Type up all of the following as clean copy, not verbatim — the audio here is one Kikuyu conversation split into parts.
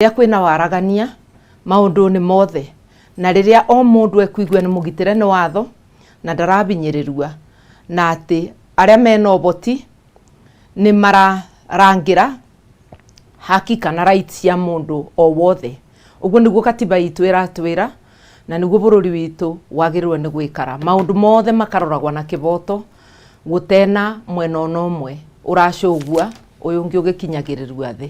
Rĩrĩa kwĩna waragania maũndũ-inĩ mothe na rĩrĩa o mũndũ ekuigua nĩ mũgitĩre nĩ watho na ndarabinyĩrĩrua na atĩ arĩa mena ũboti nĩ mararangĩra haki kana rights cia mũndũ o wothe. Ũguo nĩguo katiba itũ ĩratwĩra na nĩguo bũrũri witũ wagĩrĩirwo nĩ gwĩkara. Maũndũ mothe makaroragwo na kĩboto gũtena mwena ona ũmwe ũracũgua ũyũ ũngĩ ũgĩkinyagĩrĩrua thĩ.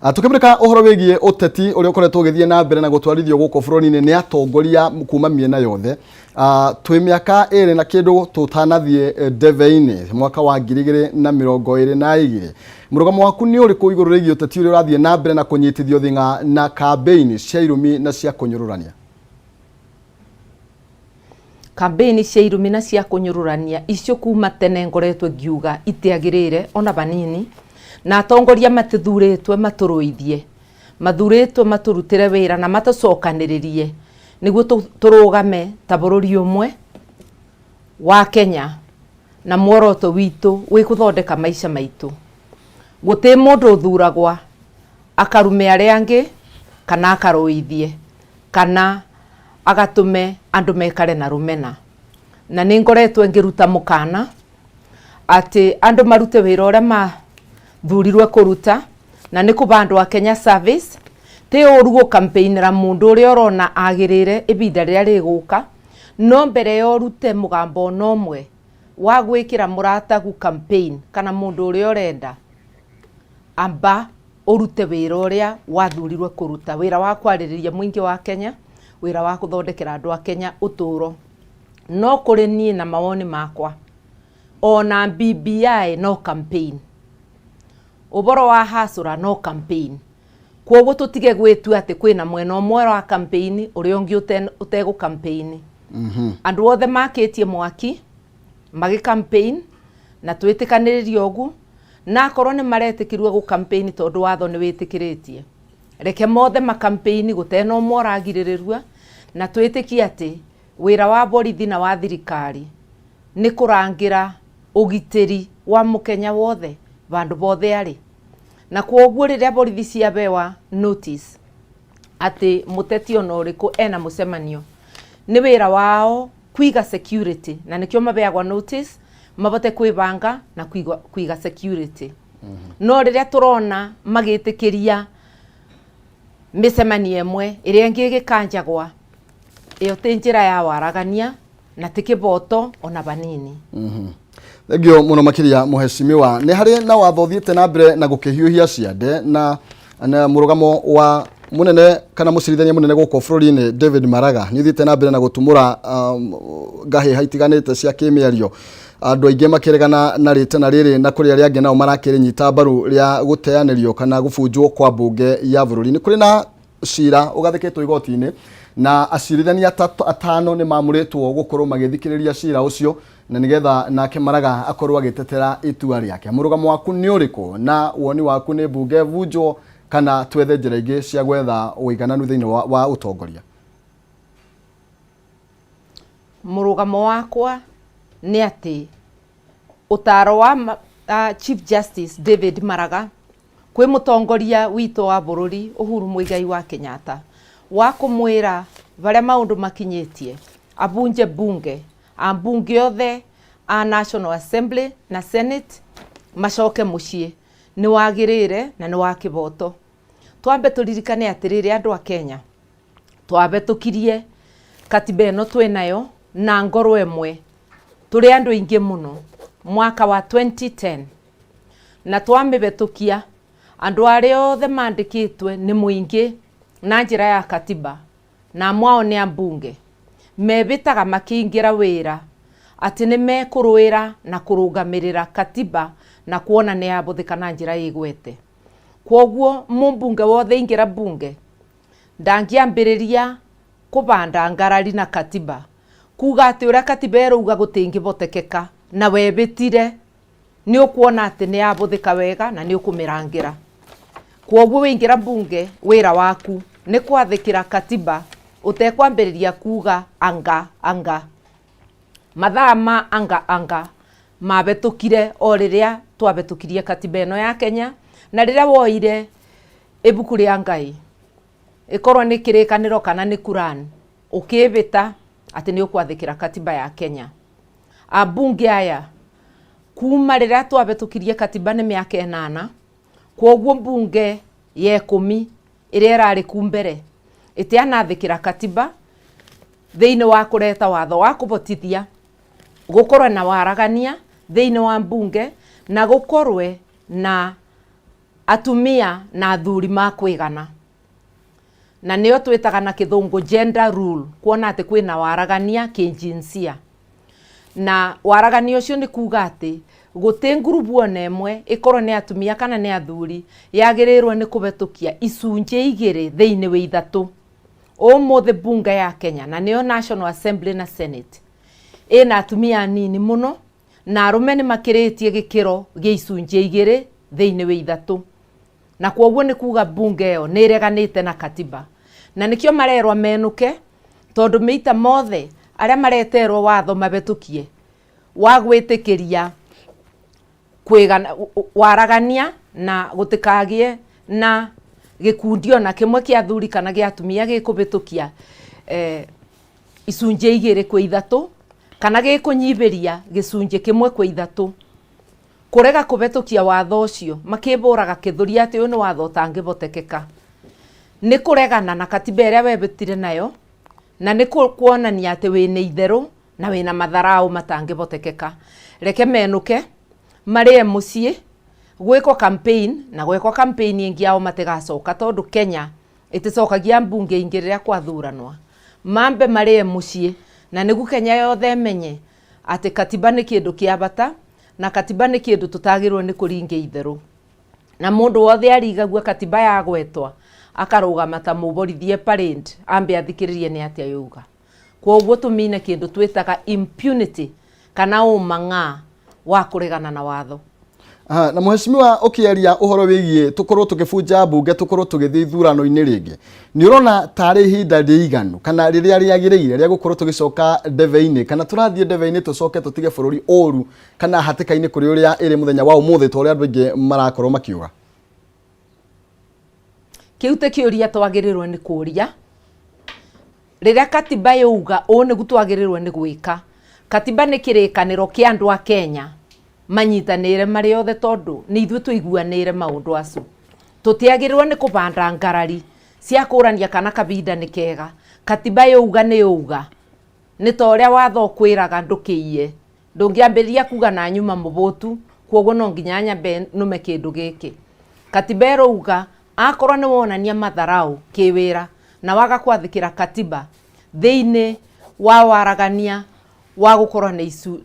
Tukĩmũrĩka ũhoro wĩgiĩ ũteti ũrĩa ũkoretwo ũgĩthiĩ na mbere na gũtwarithio gũkũ bũrũri-inĩ nĩ atongoria kuma mĩena yothe. Twĩ mĩaka ĩrĩ na kĩndũ tũtanathiĩ ndebe-inĩ mwaka wa 2022, mũrũgamo waku nĩ ũrĩkũ igũrũ rĩgiĩ ũteti ũrĩa ũrathiĩ na mbere na kũnyitithio thing'a na kambĩini cia irumi na cia kũnyũrũrania? Kambĩini cia irumi na cia kũnyũrũrania icio kuma tene ngoretwo ngiuga itiagĩrĩire ona vanini, na atongoria matithurĩtwe matũrũithie, mathurĩtwe matũrutĩre wĩra na matũcokanĩrĩrie nĩguo tũrũgame ta bũrũri ũmwe wa Kenya na muoroto witũ wĩ gũthondeka maica maitũ. Gũtĩ mũndũ ũthuragwa akarume arĩa angĩ kana akarũithie kana agatũme andũ mekare na rũmena. Na nĩ ngoretwo ngĩruta mũkana atĩ andũ marute wĩra ũrĩa mathurirwe kũruta, na nĩ kũba andũ a Kenya service. Ti ũru gũkampeinĩra mũndũ ũrĩa ũrona agĩrĩre ibinda rĩrĩa rĩgũka, no mbere ya ũrute mũgambo ona ũmwe wa gwĩkĩra mũratagu campaign kana mũndũ ũrĩa ũrenda, amba ũrute wĩra ũrĩa wathurirwe kũruta, wĩra wa kwarĩrĩria mũingĩ wa Kenya, wĩra wa gũthondekera andũ a Kenya ũtũro. No kũrĩ niĩ na mawoni makwa, ona BBI no campaign, ũboro wa hasũra no campaign. Kwoguo tũtige gwĩtua atĩ kwĩna mwena ũmwe wa campaign ũrĩa ũngĩ ũtegũ campaign. Andũ othe makĩtie mwaki magĩ campaign na twĩtĩkanĩrĩrie ũguo, na akorwo nĩ maretĩkĩrwo gũ campaign tondũ watho nĩ wĩtĩkĩrĩtie, reke mothe ma campaign gũtena ũmwe ũragirĩrĩrua, na twĩtĩkie atĩ wĩra wa borithi na wa thirikari nĩ kũrangĩra ũgitĩri wa mũkenya wothe vandũ vothe arĩ. Na kwoguo rĩrĩa borithi ciabewa notice atĩ mũteti ona ũrĩkũ ena mũcemanio, nĩ wĩra wao kwiga security, na nĩkĩo mabeagwa notice mabote kwĩbanga na kwiga security. No rĩrĩa tũrona magĩtĩkĩria mĩcemanio ĩmwe ĩrĩa ĩngĩ ĩgĩkanjagwa, ĩyo ti njĩra ya waragania na ti kĩboto ona vanini. Thengio mũno makĩria mũhecimiwa. Nĩ harĩ na watho ũthiĩte na mbere na gũkĩhiũhia ciande na mũrũgamo wa mũnene kana mũcirithania mũnene gũkũ bũrũri-inĩ David Maraga nĩ ũthiĩte na mbere na gũtumũra ngahĩha itiganĩte cia kĩmĩario, andũ aingĩ makĩregana na rĩtana rĩrĩ na kũrĩ arĩa angĩ nao marakĩrĩnyita mbaru rĩa gũteanĩrio kana gũbunjwo kwa mbunge ya bũrũri. Nĩ kũrĩ na cira ũgathĩkĩtwo igoti-inĩ na acirithania atano nĩ mamũrĩtwo gũkorwo magĩthikĩrĩria cira ũcio na nĩgetha nake Maraga akorwo agĩtetera itua rĩake. Mũrũgamo waku nĩ ũrĩkũ na woni waku nĩ mbunge bunjwo kana twethe njĩra ingĩ cia gwetha ũigananu thĩinĩ wa ũtongoria? Mũrũgamo wakwa nĩ atĩ ũtaro wa Chief Justice David Maraga kwĩ mũtongoria witũ wa bũrũri Uhuru Muigai wa Kenyatta wa kũmwĩra barĩa maũndũ makinyĩtie abunje bunge, ambunge othe a National Assembly na Senate macoke mũciĩ, nĩ wagĩrĩire na nĩ wa kĩboto. Twambe tũririkane atĩrĩrĩ andũ a Kenya, twabetũkirie katiba ĩno twĩnayo na ngoro ĩmwe tũrĩ andũ aingĩ mũno mwaka wa 2010, na twamĩbetũkia andũ arĩa othe mandĩkĩtwe nĩ mũingĩ na njĩra ya katiba na amwe ao nĩ ambunge mebĩtaga makĩingĩra wĩra atĩ nĩ mekũrũĩra na kũrũgamĩrĩra katiba na kuona nĩ yabũthĩka na njĩra ĩgwete. Kwoguo mũmbunge wothe ingĩra bunge ndangĩambĩrĩria kũbanda ngarari na katiba kuga atĩ ũrĩa katiba ĩrauga gũtingĩbotekeka na webĩtire nĩ ũkuona atĩ nĩ yabũthĩka wega na nĩ ũkũmĩrangĩra. Kwoguo wĩingĩra bunge wĩra waku nĩ kwathĩkĩra katiba ũtekwambĩrĩria kuga anga anga. Mathaa ma anga anga mabetũkire o rĩrĩa twabetũkirie katiba ĩno ya Kenya, na rĩrĩa woire Ibuku rĩa Ngai, ĩkorwo nĩ kĩrĩkanĩro kana nĩ Quran, ũkĩĩvĩta atĩ nĩ ũkwathĩkĩra katiba ya Kenya. Ambunge aya kuma rĩrĩa twabetũkirie katiba nĩ mĩaka 8, kwoguo mbunge ya 10 ĩrĩa ĩrarĩ ku mbere ĩtianathĩkĩra katiba thĩinĩ wa kũreta watho wa kũbotithia gũkorwe na waragania thĩinĩ wa mbunge na gũkorwe na atumia na athuri makwĩgana, na nĩo twĩtaga na kĩthũngũ gender rule, kuona atĩ kwĩna waragania kĩjinsia. Na waragania ũcio nĩ kuga atĩ gũtĩ ngurubu ona ĩmwe, ĩkorwo nĩ atumia kana nĩ athuri, yagĩrĩirwo nĩ kũhetũkia icunjĩ 2 thĩinĩ wa 3. Ũmũthĩ bunge ya Kenya, na nĩyo National Assembly na Senate, ĩna atumia anini mũno na arũme nĩ makĩrĩtie gĩkĩro gĩa icunjĩ 2 thĩinĩ wa 3, na kwoguo nĩ kuga bunge ĩyo nĩ ĩreganĩte na katiba, na nĩkĩo marerwa menũke, tondũ mĩita mothe arĩa mareterwo watho mabetũkie wa gwĩtĩkĩria kwĩgana waragania na gũtikagie na gĩkundi ona kĩmwe kĩa athuri kana gĩa atumia gĩkũbĩtũkia icunjĩ 2 kwĩ 3 kana gĩkũnyibĩria gĩcunjĩ 1 kwĩ 3. Kũrega kũbetũkia watho ũcio makĩbũraga kĩthũri atĩ ũyũ nĩ watho ũtangĩbotekeka, nĩ kũregana na katiba ĩrĩa webĩtire nayo, na nĩ kuonania atĩ wĩna itherũ na wĩna matharaũ matangĩbotekeka. Reke menũke marĩe mũciĩ gwĩkwo campaign, na gwĩkwo campaign ĩngĩ yao matigacoka, tondũ Kenya ĩticokagia mbunge ingĩ rĩrĩa kwathuranwa. Mambe marĩe mũciĩ na nĩguo Kenya yothe ĩmenye atĩ katiba nĩ kĩndũ kĩa bata, na katiba nĩ kĩndũ tũtagĩrĩirwo nĩ kũringia itherũ. Na mũndũ wothe arigagua katiba yagwetwa akarũgama ta mũborithie parade ambe athikĩrĩrie nĩ atĩa yauga. Kwoguo tũmine kĩndũ twĩtaga impunity kana ũmang'a wa kũregana na watho. Aha, na mheshimiwa ũkĩaria ũhoro wĩgiĩ tũkorwo tũkĩbunja mbunge, tũkorwo tũgĩthiĩ ithurano-inĩ rĩngĩ, nĩ ũrona tarĩ ihinda rĩiganu kana rĩrĩa rĩagĩrĩire rĩa gũkorwo tũgĩcoka ndebe-inĩ, kana tũrathiĩ ndebe-inĩ tũcoke tũtige bũrũri ũru kana hatĩka-inĩ kũrĩ ũrĩa ĩrĩ mũthenya wa ũmũthĩ ta ũrĩa andũ aingĩ marakorwo makiuga? Kĩu ti kĩũria twagĩrĩirwo nĩ kũria. Rĩrĩa katiba yauga ũũ nĩguo twagĩrĩirwo nĩ gwĩka, katiba nĩ kĩrĩkanĩro kĩa andũ a Kenya manyitanĩire marĩ othe, tondũ nĩ ithuĩ tũiguanĩire maũndũ acio. Tũtiagĩrĩirwo nĩ kũbanda ngarari cia kũrania kana kabinda nĩ kega. Katiba yauga nĩ yauga, nĩ ta ũrĩa watho ũkwĩraga ndũkĩiye, ndũngĩambĩrĩria kuga na nyuma mũbũtu, kwoguo no nginya nyambe nũme kĩndũ gĩkĩ. Katiba ĩrauga akorwo nĩ wonania matharau kĩwĩra na waga kwathĩkĩra katiba thĩinĩ wa waragania wa gũkorwo na icu,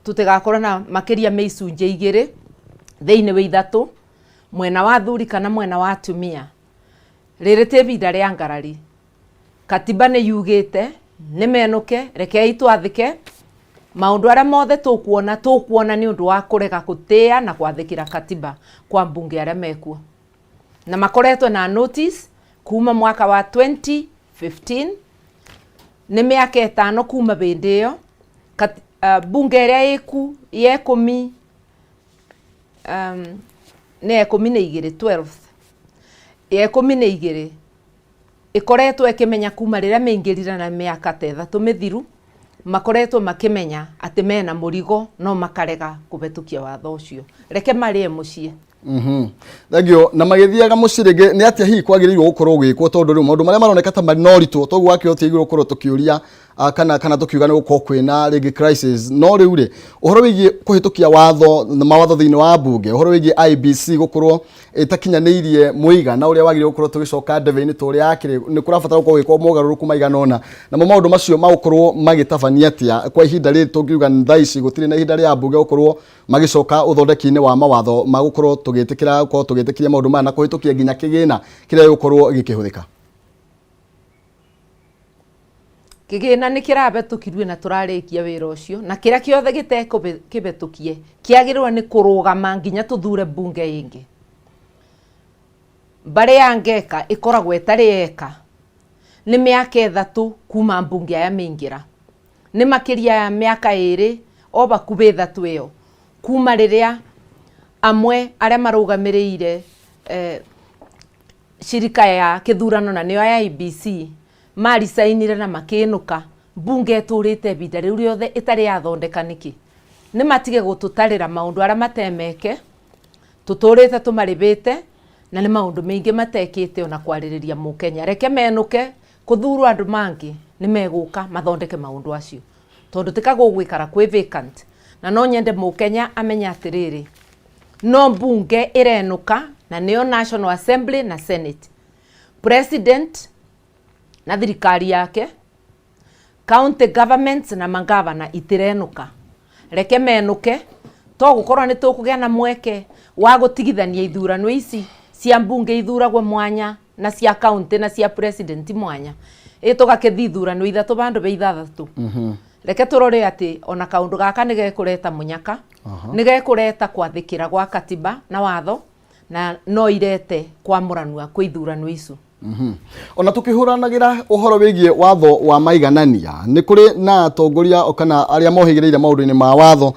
tũtigakorwo na makĩria ma icunjĩ 2 thĩinĩ wa 3, mwena wa athuri kana mwena wa atumia. Rĩrĩ ti ibinda rĩa ngarari. Katiba nĩ yugĩte nĩ menũke, rekei twathĩke maũndũ arĩa mothe tũkuona, tũkuona nĩ ũndũ wa kũrega gũtĩĩa na gwathĩkĩra katiba kwa mbunge arĩa mekuo, na makoretwo na notice kuma mwaka wa 2015, nĩ mĩaka 5 kuma hĩndĩ ĩyo. Bunge ĩrĩa ĩku ya 10, nĩ ya 12, 12, ya 12 ĩkoretwo ĩkĩmenya kuma rĩrĩa meingĩrire na mĩaka ta 3 mĩthiru, makoretwo makĩmenya atĩ mena mũrigo no makarega kũhetũkia watho ũcio. Reke marĩe mũciĩ. Thank you. Na magĩthiaga mũciĩ rĩngĩ nĩ atĩa hihi kwagĩrĩirwo gũkorwo gwĩkwo, tondũ rĩu maũndũ marĩa maroneka ta marĩ na ũritũ toguo wakĩhota igũrũ gũkorwo tũkĩũria, kana tũkiuga nĩ gũkorwo kwĩna rĩngĩ crisis, no rĩu rĩ ũhoro wĩgiĩ kũhĩtũkia watho na mawatho thĩinĩ wa mbunge, ũhoro wĩgiĩ IEBC gũkorwo ĩtakinyanĩirie mũigana ũrĩa wagĩrĩirwo gũkorwo tũgĩcoka ndebe-inĩ ta ũrĩa yakĩrĩ, nĩ kũrabatara gũkorwo gwĩkwo mogarũrũku maigana ũna, namo maũndũ macio magũkorwo magĩtabania atĩa kwa ihinda rĩrĩ tũngiuga thaa ici gũtirĩ na ihinda rĩa mbunge gũkorwo magĩcoka ũthondeki-inĩ wa mawatho ma gũkorwo tũgĩtĩkĩra gũkorwo tũgĩtĩkĩria maũndũ maya na kũhĩtũkia nginya kĩgĩna kĩrĩa gĩgũkorwo gĩkĩhũthĩka? Kĩgĩna nĩ kĩrabetũkirwe na tũrarĩkia wĩra ũcio, na kĩrĩa kĩothe gĩtekũbetũkie kĩagĩrĩirwo nĩ kũrũgama nginya tũthure mbunge ĩngĩ. Mbarĩ ya Ngeka ĩkoragwo ĩtarĩ eka, nĩ mĩaka 3 kuma mbunge aya mĩingĩra, nĩ makĩria ya mĩaka 2 o bakubĩ 3 ĩyo kuma rĩrĩa amwe arĩa marũgamĩrĩire Shirika ya kĩthurano na nĩyo IEBC maricainire na makĩnũka, mbunge ĩtũrĩte ibinda rĩu rĩothe ĩtarĩ yathondeka nĩkĩ? Nĩ matige gũtũtarĩra maũndũ arĩa matemeke, tũtũrĩte tũmarĩbĩte na nĩ maũndũ maingĩ matekĩte ona kwarĩrĩria mũkenya. Reke menũke kũthurwo andũ mangĩ nĩ megũka mathondeke maũndũ acio, tondũ tika gũgwĩkara kwĩ vacant. Na no nyende mũkenya amenye atĩrĩrĩ, no mbunge ĩrenũka na nĩyo National Assembly na Senate, President na thirikari yake, county governments na mangavana itirenũka. Reke menũke, to gũkorwo nĩ tũkũgĩa na mweke wa gũtigithania ithurano ici cia mbunge ithuragwo mwanya na cia county na cia president mwanya, ĩ tũgakĩthi ithurano ithatũ bandũ ba ithathatũ. Reke tũrore atĩ ona kaũndũ gaka nĩ gekũreta mũnyaka, nĩ gekũreta kwathĩkĩra gwa katiba na watho, na no irete kwamũranua kwĩ ithurano icu. Ona tukihuranagira uhoro wigie watho wa maiganania, ni kuri na atongoria kana aria mohigiriire maundu-ini ma watho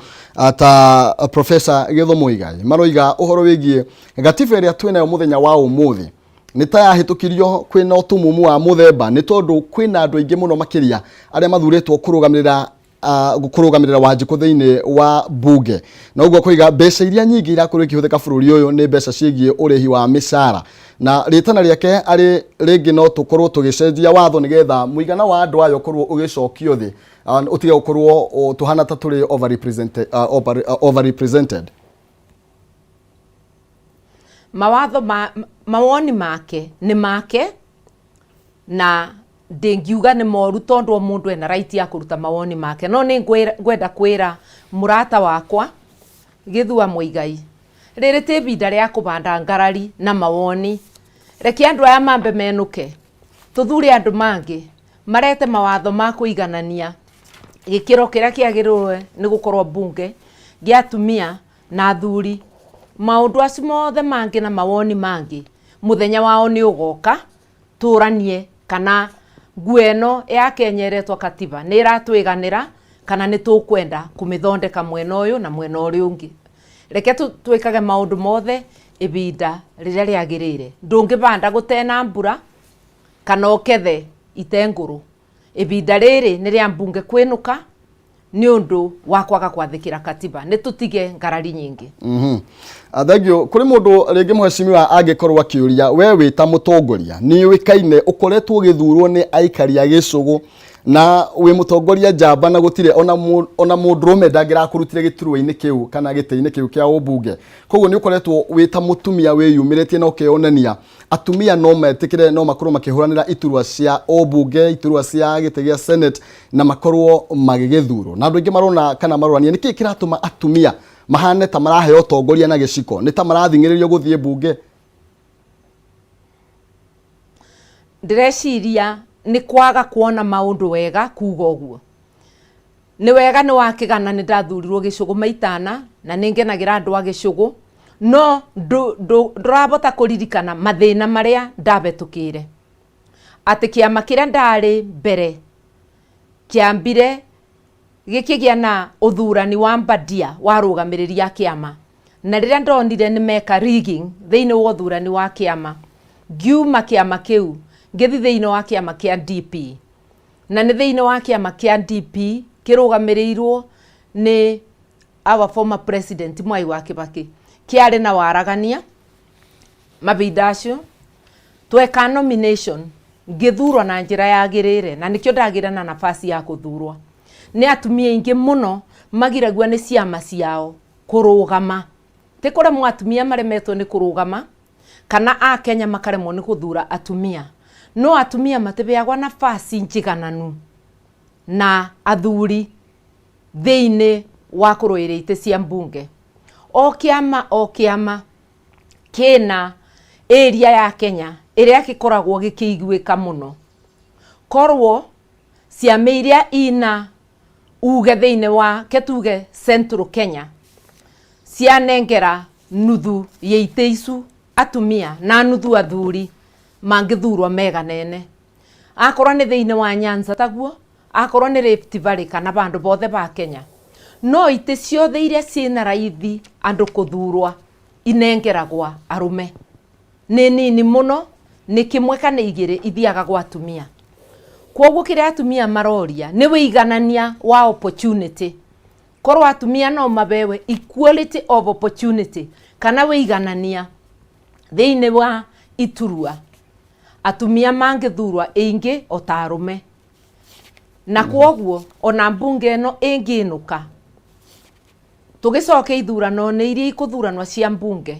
ta Professor Githu Muigai maroiga uhoro wigie gatiba ĩrĩa twĩnayo muthenya wa umuthi nĩ ta yahĩtũkirio kwĩna ũtumumu wa mũthemba, nĩ tondũ kwĩna andũ aingĩ mũno makĩria arĩa mathurĩtwo kũrũgamĩrĩra Wanjikũ thĩinĩ wa bunge, na ũguo kũiga mbeca iria nyingĩ irakorwo ikĩhũthĩka bũrũri ũyũ nĩ mbeca ciĩgiĩ ũrĩhi wa mĩcara, na rĩtana rĩake arĩ rĩngĩ no tũkorwo tũgĩcenjia watho nĩgetha mũigana wa andũ aya ũkorwo ũgĩcokio thĩ, ũtige gũkorwo tũhana ta tũrĩ overrepresented. Mawatho ma mawoni make nĩ make, na ndingiuga nĩ moru tondũ o mũndũ ena right ya kũruta mawoni make, no nĩ ngwenda kwĩra mũrata wakwa Gĩthua Muigai, rĩrĩ ti ibinda rĩa kũbanda ngarari na mawoni. Reke andũ aya mambe menũke, tũthure andũ mangĩ marete mawatho ma kũiganania gĩkĩro kĩrĩa kĩagĩrĩirwo nĩ gũkorwo mbunge gĩa atumia na athuri. Maũndũ acio mothe mangĩ na mawoni mangĩ mũthenya wao nĩ ũgoka, tũranie kana nguo ĩno ya Kenya ĩretwo katiba nĩ ĩratwĩganĩra kana nĩ tũkwenda kũmĩthondeka mwena ũyũ na mwena ũrĩa ũngĩ. Reke twĩkage maũndũ mothe ibinda rĩrĩa rĩagĩrĩire. Ndũngĩbanda gũtena mbura kana ũkethe ite ngũrũ. Ibinda rĩrĩ nĩ rĩa mbunge kwĩnũka nĩ ũndũ wa kwaga gwathĩkĩra katiba. Nĩ tũtige ngarari nyingĩ. Thank you. Kũrĩ mũndũ rĩngĩ mheshimiwa angĩkorwo akĩũria, we wĩ ta mũtongoria nĩ ũĩkaine ũkoretwo ũgĩthurwo nĩ aikari a gĩcũgũ na wĩ mũtongoria njamba, na gũtirĩ ona mũndũrũme ndangĩrakũrutire gĩturwa-inĩ kĩu kana gĩtĩ-inĩ kĩu kĩa ũmbunge. Koguo nĩ ũkoretwo wĩ ta mũtumia wĩyumĩrĩtie na ũkeyonania atumia no metĩkĩre no makorwo makĩhũranĩra iturwa cia ũmbunge, iturwa cia gĩtĩ gĩa Senate, na makorwo magĩgĩthurwo. Na andũ aingĩ marona kana marorania nĩkĩĩ kĩratũma atumia mahane ta maraheo ũtongoria na gĩciko, nĩ ta marathing'ĩrĩrio gũthiĩ mbunge. Ndĩreciria nĩ kwaga kuona maũndũ wega kuga ũguo. Nĩ wega nĩ wakĩgana nĩ ndathurirwo gĩcũgũ maitana na nĩ ngenagĩra andũ a gĩcũgũ, no ndũrabota kũririkana mathĩna marĩa ndabetũkĩire. Atĩ kĩama kĩrĩa ndarĩ mbere kĩambire gĩkĩgĩa na ũthurani wa mbadia wa rũgamĩrĩri a kĩama, na rĩrĩa ndonire nĩ meka rigging thĩinĩ wa ũthurani wa kĩama, ngiuma kĩama kĩu ngĩthi thĩinĩ wa kĩama kĩa DP, na nĩ thĩinĩ wa kĩama kĩa DP kĩrũgamĩrĩirwo nĩ our former president Mwai wa Kibaki, kĩarĩ na waragania mabinda acio. Tweka nomination ngĩthurwo na njĩra yagĩrĩire, na nĩkĩo ndagĩra na nafasi ya kũthurwo. Nĩ atumia aingĩ mũno magiragua nĩ ciama ciao kũrũgama. Ti kũremwo atumia maremetwo nĩ kũrũgama, kana a Kenya makaremwo nĩ gũthura atumia, no atumia matibeagwa nafasi njigananu na athuri thĩinĩ wa kũrũĩrĩa itĩ cia mbunge. O kĩama o kĩama kĩna area ya Kenya ĩrĩa gĩkoragwo gĩkĩiguĩka mũno. Korwo ciama iria ina uge thĩinĩ wa ketuge Central Kenya cianengera nuthu ya itĩ icu atumia na nuthu athuri, mangĩthurwo meganene. Akorwo nĩ thĩinĩ wa Nyanza taguo, akorwo nĩ Rift Valley kana bandũ bothe ba Kenya, no itĩ ciothe iria ciĩna raithi andũ kũthurwa inengeragwa arũme. Nĩ nini mũno Nĩ kĩmwe kana igĩrĩ ithiaga gwa atumia. Kwoguo kĩrĩa atumia maroria nĩ wĩiganania wa opportunity. Korwo atumia no mabewe equality of opportunity kana wĩiganania thĩinĩ wa iturwa, atumia mangĩthurwa ĩingĩ o ta arũme. Na kwoguo ona mbunge ĩno ĩngĩnũka, tũgĩcoke ithurano-inĩ iria ikũthuranwa cia mbunge,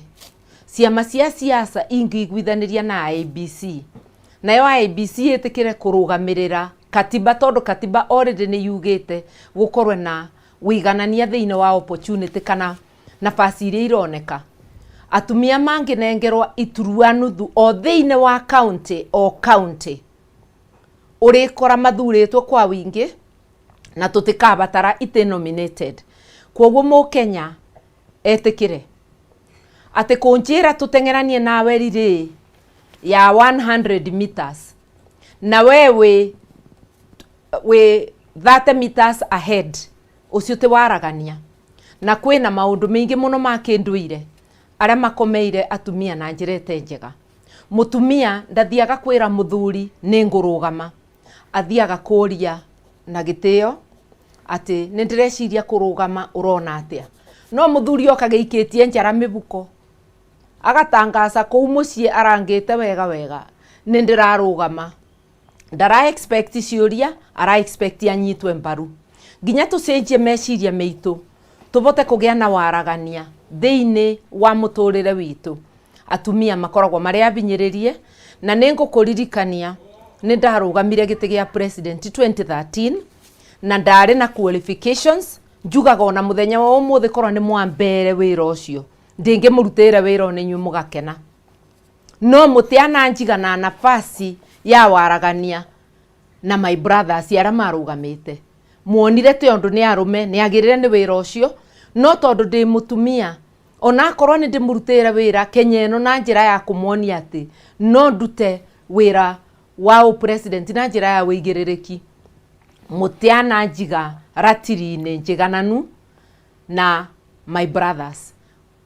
ciama cia siasa ingĩiguithanĩria na IEBC, nayo IEBC ĩtĩkĩre kũrũgamĩrĩra katiba, tondũ katiba already nĩ yugĩte gũkorwe na wĩiganania thĩinĩ wa opportunity kana nafasi iria ironeka. Atumia mangĩnengerwa iturwa nuthu o thĩinĩ wa county o county, ũrĩkora mathurĩtwo kwa wingĩ na tũtikabatara itĩ nominated. Kwoguo mũkenya etĩkĩre atĩ kũnjĩra tũteng'eranie nawe relay ya 100 meters na we wĩ 30 meters ahead, ũcio ti waragania. Na kwĩna maũndũ maingĩ mũno ma kĩndũire arĩa makomeire atumia na njĩra ĩte njega. Mũtumia ndathiaga kwĩra mũthuri nĩ ngũrũgama, athiaga kũria na gĩtĩo atĩ nĩ ndĩreciria kũrũgama, ũrona atĩa? No mũthuri oka gĩikĩtie njara mĩbuko, agatangaca kũu mũciĩ arangĩte wega wega nĩ ndĩrarũgama. Ndara expect ciũria, ara expect anyitwe mbaru. Nginya tũcenjie meciria meitũ tũbote kũgĩa na waragania thĩinĩ wa mũtũrĩre witũ. Atumia makoragwo marĩ abinyĩrĩrie, na nĩ ngũkũririkania nĩ ndarũgamire gĩtĩ gĩa president 2013 na ndarĩ na qualifications. Njugaga ona mũthenya wa ũmũthĩ korwo nĩ mwambere wĩra ũcio ndĩngĩmũrutĩre wĩra o nĩ inyuĩ mũgakena, no mũtiananjiga na nafasi ya waragania na my brothers arĩa marũgamĩte. Muonire ti ũndũ nĩ arũme nĩ agĩrĩre nĩ wĩra ũcio, no tondũ ndĩ mũtumia, onakorwo nĩ ndĩmũrutĩre wĩra Kenya ĩno na njĩra ya kũmuonia atĩ no ndute wĩra wa ũpresident na njĩra ya wĩigĩrĩrĩki, mũtiananjiga ratiri-inĩ njigananu na my brothers.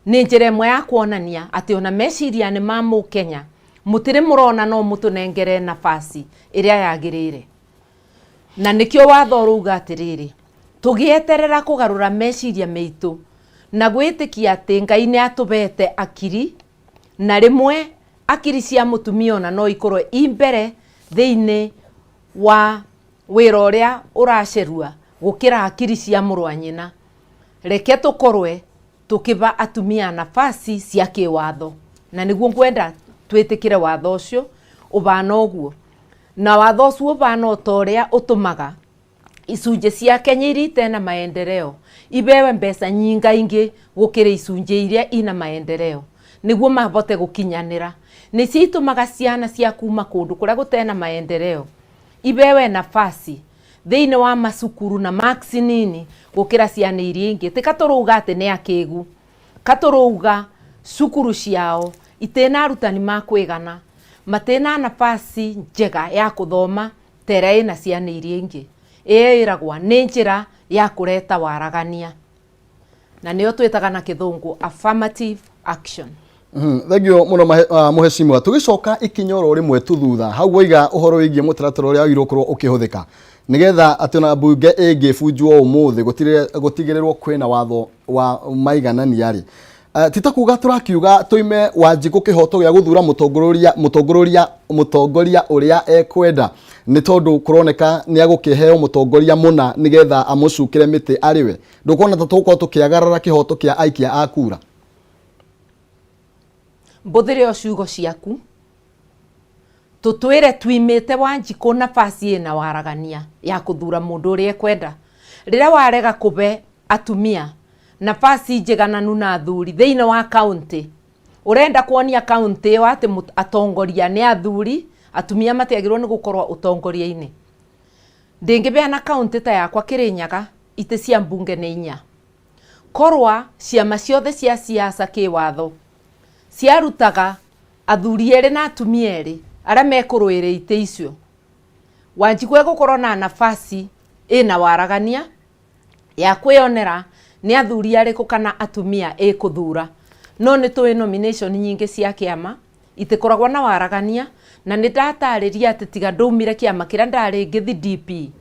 Nĩ njĩra ĩmwe ya kuonania atĩ ona meciria nĩ ma mũkenya mũtirĩ mũrona no mũtũnengere nafasi ĩrĩa yagĩrĩire. Na nĩkĩo watho ũrauga atĩrĩrĩ, tũgĩeterera kũgarũra meciria meitũ na gwĩtĩkia atĩ Ngai nĩ atũbete akiri, na rĩmwe akiri cia mũtumia ona no ikorwo i mbere thĩinĩ wa wĩra ũrĩa ũracerua gũkĩra akiri cia mũrũ wa nyina. Reke tũkorwe tũkĩba atumia nafasi cia kĩwatho, na nĩguo ngwenda twĩtĩkĩre watho ũcio ũbana ũguo. Na watho ũcio ũbana o ta ũrĩa ũtũmaga icunjĩ cia Kenya iria itena maendeleo ibewe mbeca nyingaingĩ gũkĩra icunjĩ iria ina maendeleo nĩguo mabote gũkinyanĩra. Nĩcio itũmaga ciana cia kuma kũndũ kũrĩa gũtena maendeleo ibewe nafasi thĩinĩ wa macukuru na marks nini gũkĩra ciana iria ingĩ. Ti katũrauga atĩ nĩ akĩgu, katũrauga cukuru ciao itĩna arutani ma kwĩgana, matĩna nafasi njega ya kũthoma ta ĩrĩa ĩna ciana iria ingĩ. Ĩyo ĩragwa nĩ njĩra ya kũreta waragania, na nĩyo twĩtaga na kĩthũngũ affirmative action. Thengio mũno mũhecimiwa. Tũgĩcoka ikinya oro rĩmwe tu thutha hau waiga ũhoro wĩgiĩ mũtaratara ũrĩa wagĩrĩirwo gũkorwo ũkĩhũthĩka nĩgetha atĩ ona mbunge ĩngĩbunjwo ũmũthĩ gũtigĩrĩrwo kwĩna watho wa maiganania rĩ, ti ta kuga tũrakiuga tũime Wanjikũ kĩhoto gĩa gũthura mũtongoria ũrĩa ekwenda, nĩ tondũ kũroneka nĩ agũkĩheo mũtongoria mũna nĩgetha amũcukĩre mĩtĩ arĩ we. Ndũkuona ta tũgũkorwo tũkĩagarara kĩhoto kĩa aikia a kura? Mbũthĩre o ciugo ciaku, tũtwĩre twimĩte Wanjikũ nafasi ĩna waragania ya kũthura mũndũ ũrĩa ekwenda. Rĩrĩa warega kũbe atumia nafasi njigananu na athuri thĩinĩ wa kaunti, ũrenda kuonia kaunti ĩyo atĩ atongoria nĩ athuri, atumia matiagĩrĩirwo nĩ gũkorwo ũtongoria-inĩ. Ndĩngĩbeana kaunti ta yakwa Kĩrĩnyaga itĩ cia mbunge nĩ 4. Korwa ciama ciothe cia siasa kĩwatho ciarutaga athuri erĩ na atumia erĩ arĩa mekũrũĩrĩra itĩ icio, Wanjikũ egũkorwo na nafasi ĩna waragania ya kwĩyonera nĩ athuri arĩkũ kana atumia ĩkũthura. No nĩ tũĩ nomination nyingĩ cia kĩama Itikoragwo na waragania, na nĩ ndatarĩria atĩ tiga ndaumire kĩama kĩrĩa ndarĩ ngĩthi DP,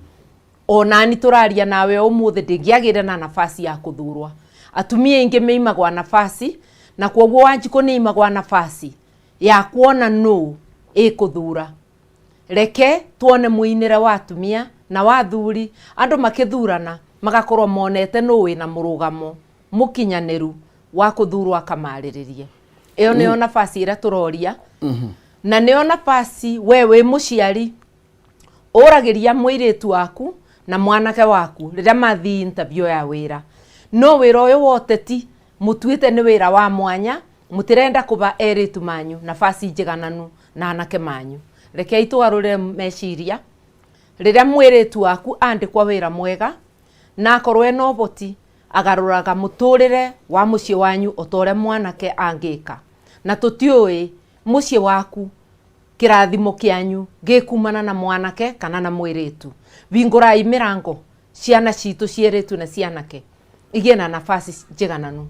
onani tũraria nawe ũmũthĩ ndĩngĩagĩire na nafasi ya kũthurwa. Atumia aingĩ meimagwa nafasi, na kwoguo Wanjikũ nĩ imagwa nafasi ya kuona nũ ĩkũthura. Reke tuone mũinĩre wa atumia na wa athuri, andũ makĩthurana magakorwo monete nũ wĩna mũrũgamo mũkinyanĩru wa kũthurwo akamarĩrĩrie. Ĩyo nĩyo nafasi ĩrĩa tũroria, na nĩyo nafasi we wĩ mũciari ũragĩria mũirĩtu waku na mwanake waku rĩrĩa mathiĩ interview ya wĩra. No wĩra ũyũ wa ũteti mũtuĩte nĩ wĩra wa mwanya, mũtirenda kũba erĩtu manyu nafasi njigananu na anake manyu. Rekei tũgarũrĩre meciria. Rĩrĩa mwĩrĩtu waku andĩkwa wĩra mwega na akorwo ena ũhoti, agarũraga mũtũrĩre wa mũciĩ wanyu o ta ũrĩa mwanake angĩka. Na tũtiũĩ mũciĩ waku kĩrathimo kĩanyu gĩkumana na mwanake kana na mwĩrĩtu. Bingũrai mĩrango ciana citũ cierĩtu na cianake igĩe na nafasi njigananu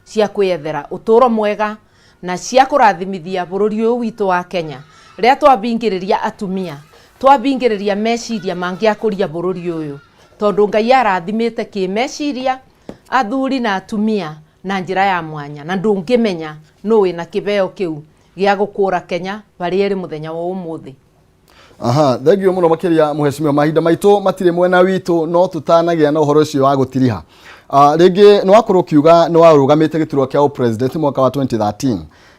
cia kwĩyethera ũtũro mwega na cia kũrathimithia bũrũri ũyũ witũ wa Kenya. Rĩrĩa twabingĩrĩria atumia, twabingĩrĩria meciria mangĩakũria bũrũri ũyũ, tondũ Ngai arathimĩte kĩmeciria athuri na atumia na njĩra ya mwanya, na ndũngĩmenya nũ wĩna kĩbeo kĩu gĩa gũkũra Kenya barĩa ĩrĩ mũthenya wa ũmũthĩ. Aha, thengio muno makiria muheshimiwa. Mahinda maitu matire mwena witu, no tutanagia na uhoro ucio wa gutiriha. Ringi ni wakorwo ukiuga ni warugamite giturwa kia president mwaka wa 2013,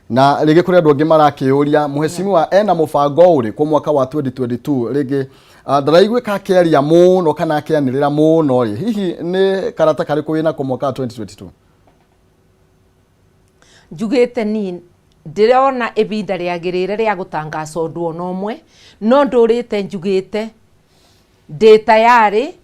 na ringi kuri andu angi marakiyuria muheshimiwa ena mubango uriku mwaka wa 2022. Ringi ndaraiguika akiaria muno kana akianirira muno ri, hihi ni karata kariku winako mwaka wa 2022? Njugite ni ndirona ibinda riagirire ria gutangasa undu ona umwe, no ndurite njugite ndi tayari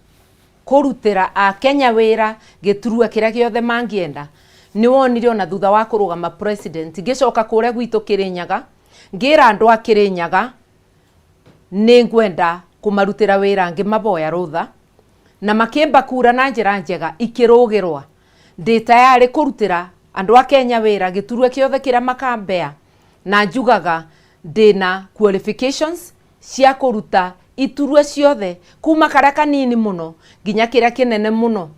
kurutira akenya wira giturua kiria giothe mangienda. Ni wonire ona thutha wa kurugama president ngicoka kuria gwitu Kirinyaga, ngira andu a Kirinyaga ni ngwenda kumarutira wira, ngimaboya rutha na makimba kura na njira njega ikirugirwa. Ndi tayari kurutira andu a Kenya wira giturua kiothe kiria makambea, na njugaga ndina qualifications cia kuruta iturua ciothe kuma karia kanini muno nginya kiria kinene muno.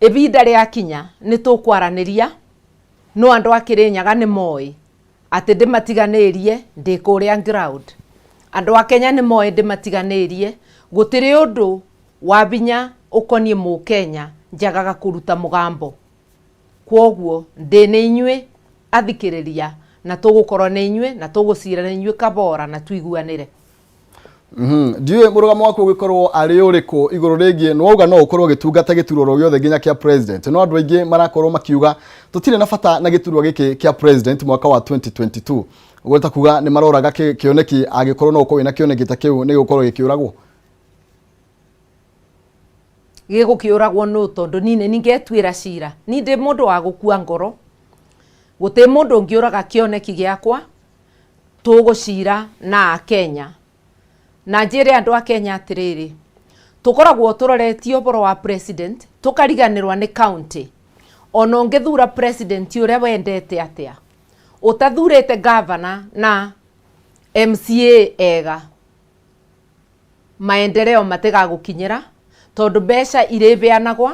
Ibinda riakinya ni tukwaraniria, no andu a Kirinyaga ni moi ati ndimatiganirie ndi kuria ground. Andu a Kenya ni moi ndimatiganirie, gutiri undu wa binya ukonie mukenya njagaga kuruta mugambo. Kwoguo ndi ni inyuĩ athikĩrĩria, na tũgũkorwo nĩ inyuĩ na tũgũcira na inyuĩ kabora na tuiguanĩre. Ndiũĩ mũrũgamo waku ũgĩkorwo arĩ ũrĩkũ igũrũ rĩgiĩ nĩ wauga no ũkorwo ũgĩtungata gĩturwa oro gĩothe nginya kĩa president, no andũ aingĩ marakorwo makiuga tũtirĩ na bata na gĩturwa gĩkĩ kĩa president mwaka wa 2022. Ũguo ta kuga nĩ maroraga kĩoneki, angĩkorwo no ũkorwo wĩna kĩoneki ta kĩu nĩ gĩgũkorwo gĩkĩũragwo. Gĩgũkĩũragwo nũ? Tondũ niĩ nĩ ningetuĩra cira, ni ndĩ mũndũ wa gũkua ngoro, gũtĩ mũndũ ũngĩũraga kĩoneki gĩakwa. Tũgũcira na akenya, na njĩre andũ a Kenya atĩrĩrĩ, tũkoragwo tũroretie ũhoro wa president tũkariganĩrwa nĩ county. Ona ũngĩthura president ũrĩa wendete atĩa, ũtathurĩte governor na MCA ega, maendeleo matigagũkinyĩra, tondũ mbeca irĩbeanagwa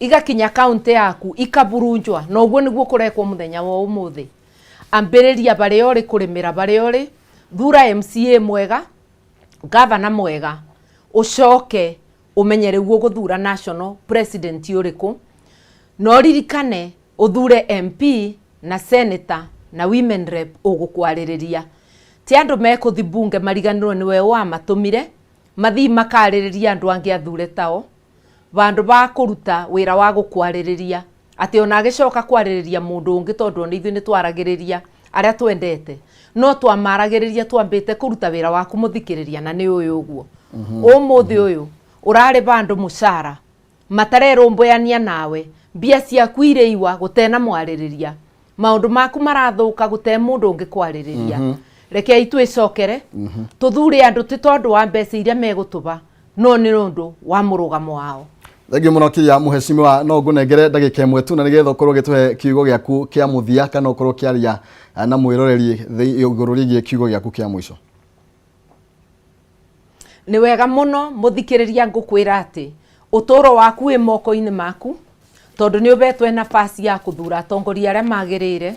igakinya kaunti yaku ikaburunjwa, na ũguo nĩguo kũrekwo mũthenya wa ũmũthĩ. Ambĩrĩria barĩa ũrĩ kũrĩmĩra, barĩa ũrĩ thura MCA mwega, gavana mwega, ũcoke ũmenye rĩu ũgũthura national president ũrĩkũ, na ũririkane ũthure MP na senator na women rep ũgũkwarĩrĩria. Ti andũ mekũthi bunge mariganĩrwo nĩwe wamatũmire mathii makarĩrĩria andũ angĩ athure tao, vandũ ba kũruta wĩra wa gũkwarĩrĩria atĩ ona agĩcoka kwarĩrĩria mũndũ ũngĩ, tondũ ona ithuĩ nĩ twaragĩrĩria arĩa twendete, no twamaragĩrĩria twambĩte kũruta wĩra waku mũthikĩrĩria, na nĩ ũyũ ũguo ũmũthĩ ũyũ ũrarĩ vandũ mũcara matarerũmbũyania nawe, mbia ciaku irĩiwa gũtena mwarĩrĩria, maũndũ maku marathũka gũte mũndũ ũngĩ kwarĩrĩria. Rekei twĩcokere tũthure andũ ti tondũ wa mbeca iria megũtũba, no nĩ ũndũ wa mũrũgamo wao. Thengiũ mũno kiria mũhecimiwa, no ngũnengere ndagĩka ĩmwe tu na nĩgetha ũkorwo ũgĩtũhe kiugo gĩaku kĩa mũthia kana ũkorwo ũkĩaria na mwĩroreri igũrũ rĩgiĩ kiugo gĩaku kĩa mũico. Nĩ wega mũno mũthikĩrĩria, ngũkwĩra atĩ ũtũũro waku wĩ moko-inĩ maku, tondũ nĩ ũhetwe nafasi ya kũthura atongoria arĩa magĩrĩire.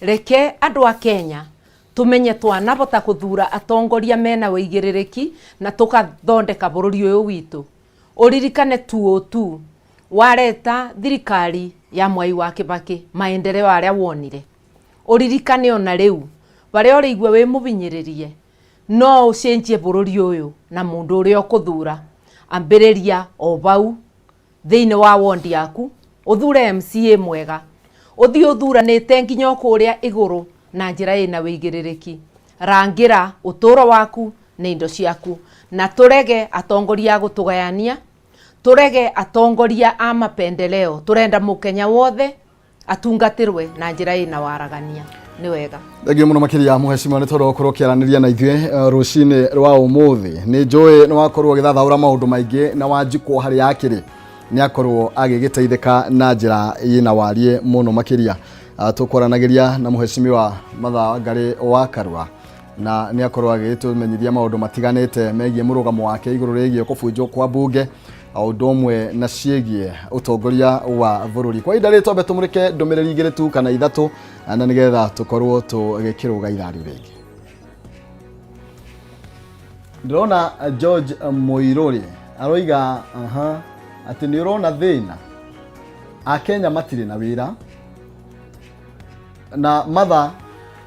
Reke andũ a Kenya tumenye twanabota kũthura atongoria mena wĩigĩrĩrĩki na tũkathondeka bũrũri ũyũ witũ. Ũririkane 202 wareta thirikari ya Mwai wa Kibaki, maendeleo arĩa wonire. Ũririkane ona rĩu barĩa ũrĩigua wĩ mũbinyĩrĩrie, no ũcenjie bũrũri ũyũ na mũndũ ũrĩa ũkũthura. Ambĩrĩria o bau thĩinĩ wa wondi yaku, ũthure MCA mwega, ũthiĩ ũthuranĩte nginya o kũrĩa igũrũ na njĩra ĩna wĩigĩrĩrĩki. Rangĩra ũtũũro waku na indo ciaku, na tũrege atongoria a gũtũgayania, tũrege atongoria a mapendeleo. Tũrenda mũkenya wothe atungatĩrwe na njĩra ĩna waragania. Nĩ wega. Thengiũ mũno makĩria mũhecimiwa nĩ tondũ ũkorwo ũkĩaranĩria na ithuĩ rũcinĩ rwa ũmũthĩ. Nĩ njũĩ nĩ wakorwo ũgĩthathaũra maũndũ maingĩ na Wanjikũ harĩa akĩrĩ nĩ akorwo agĩgĩteithĩka na njĩra ĩna wariĩ mũno makĩria. Tũkwaranagĩria na mũhecimiwa Martha Wangari wa Karua na nĩ akorwo agĩgĩtũmenyithia maũndũ matiganĩte megiĩ mũrũgamo wake igũrũ rĩgiĩ kũbunjwo kwa bunge o ũndũ ũmwe na ciĩgiĩ ũtongoria wa bũrũri. Kwa ihinda rĩrĩ twambe tũmũrĩke ndũmĩrĩri igĩrĩ tu kana ithatũ na nĩgetha tũkorwo tũgĩkĩrũga itharĩ rĩngĩ. Ndĩrona George Mũirũrĩ aroiga aha atĩ nĩ ũrona thĩna Akenya matirĩ na wĩra na mother,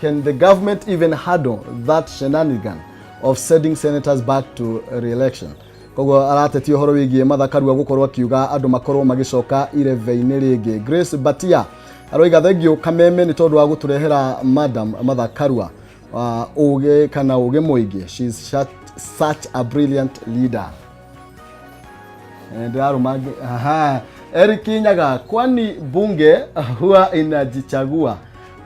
can the government even handle that shenanigan of sending senators back to re-election? Koguo aratetia ũhoro wĩgiĩ Martha Karua gũkorwo akiuga andũ makorwo magĩcoka irebe-inĩ rĩngĩ. Grace Batia aroiga thengiũ Kameme nĩ tondũ wa gũtũrehera Madam Martha Karua, ũgĩ kana ũgĩ mũingĩ. She's such a brilliant leader. Ndĩrarũma. Aha, Eric Nyaga, kwani bunge huwa inajichagua?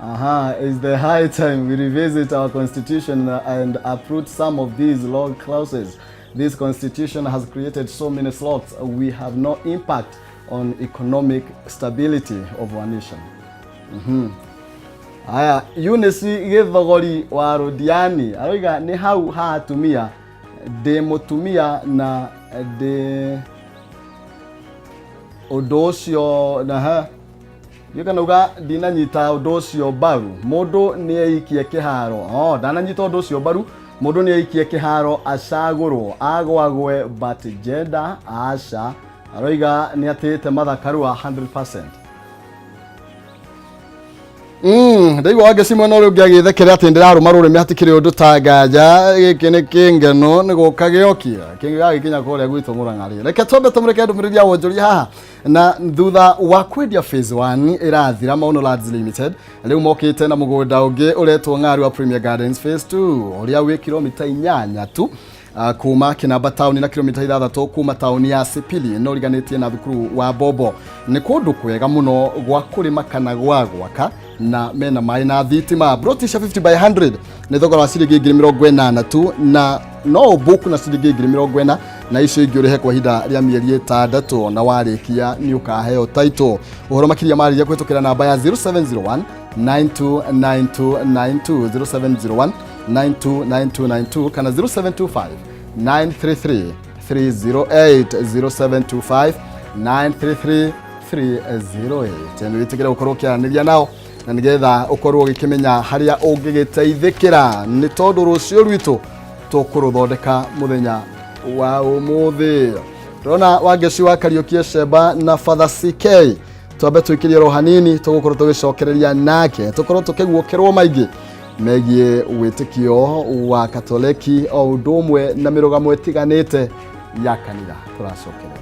Aha, is the high time we revisit our constitution and uproot some of these law clauses. This constitution has created so many slots. We have no impact on economic stability of our nation. Aya, Eunice Gĩthogori wa Rũdiani aroiga nĩ hau ha atumia, ndĩ mũtumia na ndĩ ũndũ ũcio na ha ndiũ kana uga ndinanyita ũndũ ũcio mbaru, mũndũ nĩ eikie kĩharo. Oh, ndananyita ũndũ ũcio mbaru, mũndũ nĩ eikie kĩharo acagũrwo agwagwe, but gender aca. Aroiga nĩ atĩĩte Martha Karua 100%. Ndaigua Wangeci mwena ũrĩa ũngĩ agĩthekera atĩ ndĩrarũma rũrĩmĩ, hatikĩrĩ ũndũ ta nganja gĩkĩ nĩ kĩngeno nĩ gũka gĩokia kĩngĩgagĩkinya kũrĩa gwitũ Mũrang'a-rĩ. Reke twambe tũmũrĩke ndũmĩrĩri ya wonjoria haha na thutha wa kwendia phase 1 ĩrathira, Maono Lands Limited rĩu mokĩte na mũgũnda ũngĩ ũretwo Ng'arua Premier Gardens phase 2 ũrĩa wĩ kilomita 8 tu kuma Kinamba taũni na kilomita 6 kuma taũni ya Sipili no riganĩtie na thukuru wa Bobo. Nĩ kũndũ kwega mũno gwa kũrĩma kana gwa gwaka na mena maĩ na thitima. Broti cia 50 by 100 nĩ thogora wa ciringi 80,000 tu na no ũbook na ciringi 40,000 na icio ingĩ ũrĩhe kwa ihinda rĩa mĩeri 6 na warĩkia nĩ ũkaheo title. Ũhoro makĩria marĩria kũhĩtũkĩra namba ya 0701 929292, 0701 929292 kana 0725 933 308, 0725 933 308. Nĩ wĩtĩkĩre gũkorwo ũkĩaranĩria nao na nĩgetha ũkorwo ũgĩkĩmenya harĩa ũngĩgĩteithĩkĩra, nĩ tondũ rũciũ rwitũ tũkũrũthondeka mũthenya wa ũmũthĩ. Ndĩrona Wangeci wa Kariũki Sheba na Father CK, twambe tũikĩrie ro hanini, tũgũkorwo tũgĩcokereria nake tũkorwo tũkĩguũkĩrwo maingĩ megiĩ wĩtĩkio wa Katoleki o ũndũ ũmwe na mĩrũgamo ĩtiganĩte ya kanitha. Tũracokereria.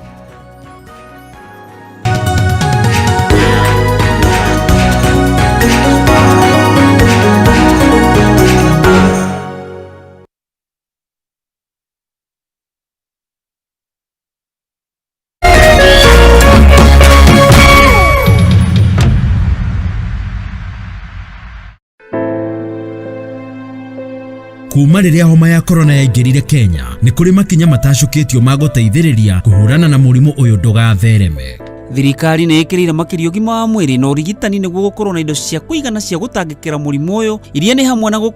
Kuma rĩrĩa homa ya korona yaingĩrire Kenya, nĩ kũrĩ makinya matacũkĩtio ma gũteithĩrĩria kũhũrana na mũrimũ ũyũ ndũgathereme. Thirikari nĩ ĩkĩrĩire makĩria ũgima wa mwĩrĩ na ũrigitani nĩguo gũkorwo na indo cia kũigana cia gũtangĩkĩra mũrimũ ũyũ, iria nĩ hamwe na gũkorwo